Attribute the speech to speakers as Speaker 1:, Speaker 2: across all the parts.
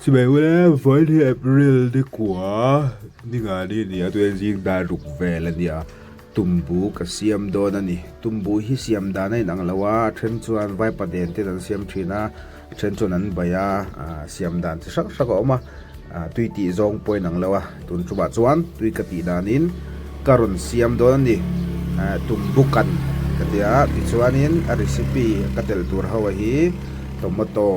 Speaker 1: Chimei ula vawiin hi April ni kua ni nga ni nia tuiah zing dan ruk vel a nia tumbu ka siam dawn a ni tumbu hi siam dan a inang lo a a then chuan vaipa den ten an siam thin a a then chuan an bai a ah siam dan chi hrang hrang a awm a ah tui tih zawng pawh a inang lo a tun tumah chuan tui ka tih danin ka rawn siam dawn a ni ah tumbu kan ka ti a tichuanin a recipe ka telh tur ho hi tomato.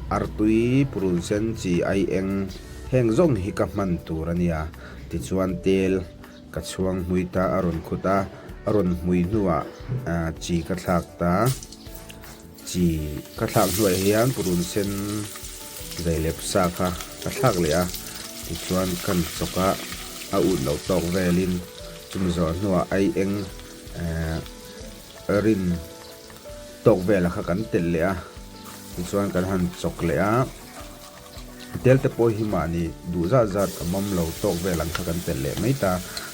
Speaker 1: Artui purun sen chi ai eng heng zawng hi ka hman tur a nia. Tichuan tel ka chhuang hmui ta a rawn khut a, a rawn hmui hnuah chi ka thlak ta. Chi ka thlak hnuah hian purun sen zeilep sa kha ka thlak leh a, tichuan kan chawk a, a ut lo tawk velin chumi zawh hnuah ai eng rin. Tawk velah kha kan telh leh a, tichuan kan han chawk leh a, tel te pawh hi mahni duh zat zat a mam lo tawk vel ang kha kan telh leh mai ta,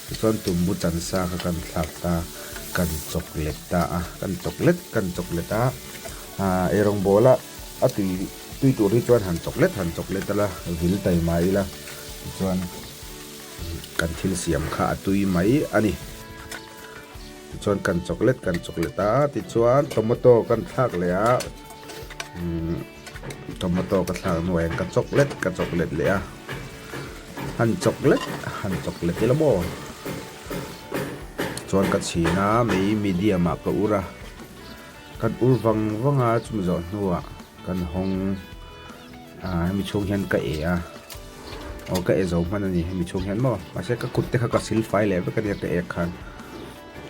Speaker 1: tichuan tumbu chansa kha kan thlak ta, kan chawk let ta a, kan chawk let kan chawk let a, ah eirawng bawla a tui tui tur hi chuan han chawk let han chawk let a la vil taima ila tichuan kan thil siam kha a tui mai a ni. Tichuan kan chocolate kan chocolate a tichuan tomato kan thlak leh a umm tomato ka thlak hnuah hian ka chocolate ka chocolate leh a han chocolate han chocolate ila maw chuan ka chhin a mei medium ah ka ur a kan ur vang vang a chumi zawh hnuah kan hawng. Ah hemi chhung hian ka e a aw ka e zo hman a ni hemi chhung hian maw mahse ka kut te kha ka sil fai leh vek a nia ka ek khan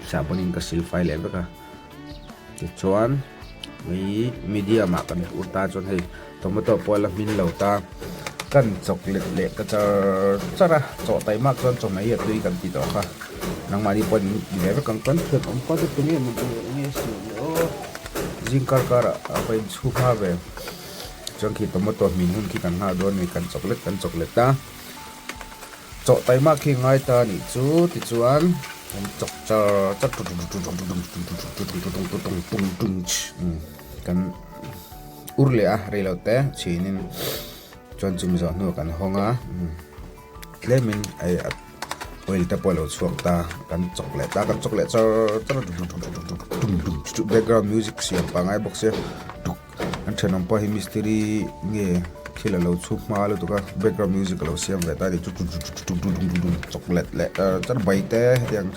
Speaker 1: sahbawn in ka sil fai leh vek a tichuan mai medium ah kan ur ta chuan hei tomato pawh a la hmin lo ta kan chawklet leh ta char char a chaw taih mak chuan chaw mai a tui kan ti tawh kha nangmahni pawh in ti ve vek ang kan thian awm pa te tunge maw enge siam le aw zing kar kar ah a va inchhu hma ve. Chuan khi tomato hmin hun khi kan nghah dawn a ni kan chocolate kan chocolate a chawh taima khi ngai ta a nih chu tichuan kan chawk char char kan ur leh a rei lo te chhinin chuan chumi zawh hnuah kan hawng a tlemin hei oil te pawh a lo chhuak ta kan chawk leh ta kan chawk leh char char a background music siam pangngai bawk sia. An thenawm pawh hi mistiri nge thil alo chhuk hma lutuk a background music alo siam ve ta a ni chu chocolate leh char bai te hetiang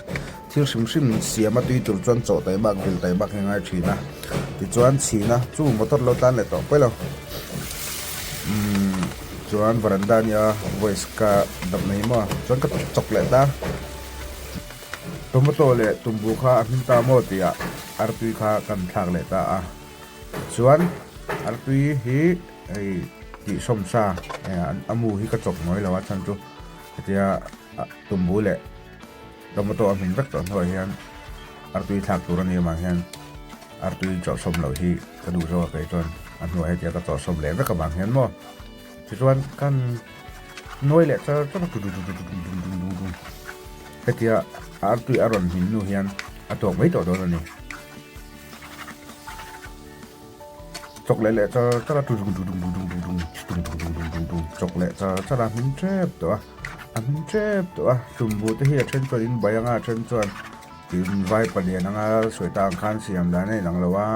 Speaker 1: thil hrim hrim siam a tui tur chuan chaw tai bak vil tai bak hi a ngai thin a tichuan chhin a chu motor lo tlan leh tawh pawi lo umm chuan varanda a nia voice ka dap mai maw chuan ka chawk leh ta tomato leh tumbu kha a hmin ta maw tih ah artui kha kan thlak leh ta a. Chuan artui hi hei tih sawm sa a mu hi ka chawp ngawi lo a chhan chu hetia tumbu leh tomato a hmin vek tawh hnuah hian artui thlak tur a ni avang hian artui chawh sawm loh hi ka duh zawk a kei chuan a hnuah hetia ka chawh sawm leh vek avang hian maw tichuan kan nuai leh char char a hetia artui a rawn hmin hnu hian a tawk mai tawh dawn a ni. Chawk leh leh char char a dung dung dung dung dung dung dung dung dung dung dung dung chawk leh char char a hmin tep tawh a a hmin tep tawh a tumbu te hi a then chuan in bai anga a then chuan tin vai palian anga sawi ta ang khan siam dan a inang lo a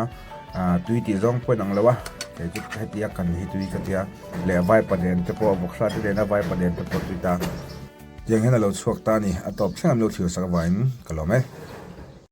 Speaker 1: ah tui tih zawng pawh a inang lo a kei chu hetia kan hi tui ka tia leh vai palian te pawh vawksa te nena vai palian te pawh tui ta tiang hian a lo chhuak ta a ni a tawp thleng an lo thlir sak avangin ka lawm e.